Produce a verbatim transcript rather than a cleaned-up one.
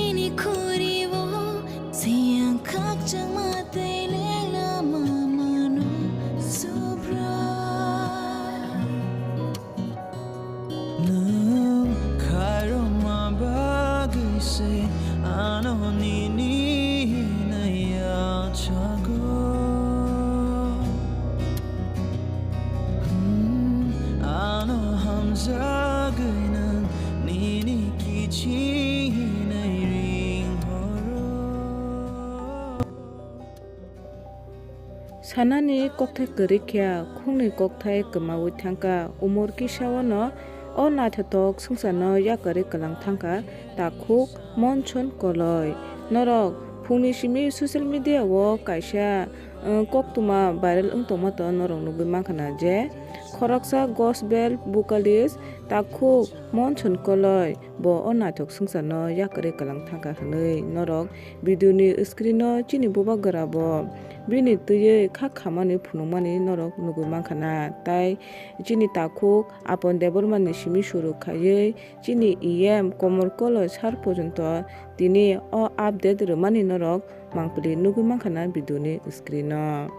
Nini khuri o siyang khakchangma tei lelama mano Subrai. Nwng khairokma bagwi se ano nini hinwi yachago. Hmm, ano hamjagwi nwng nini kiching hinwi ring horo. Sanani kokthai kwrwi khe khungni kokthai kwmaui thangkha. Umor kisa-o no o naithothok swngcharno yakarwi kwlang thangkha takhuk Monson Koloi. Norok phungni simi social media-o kaisa, uh, koktwma viral wng tongma to norok nugwi mankha na je khoroksa gospel vocalist takhuk Monson Koloi bo o naithok swngcharno yakarwi kwlang thangkha hwnwi norok video ni screen o chini bubagra bo bini twiwi kha khamani phunukmani norok nugwi mankha na. Tai chini takhuk Apon Debbarma ni simi suru khaiwi chini E M Komor Koloi sir porjonto tini o update rwmani norok mangpili nugwi mankha na video ni screen o.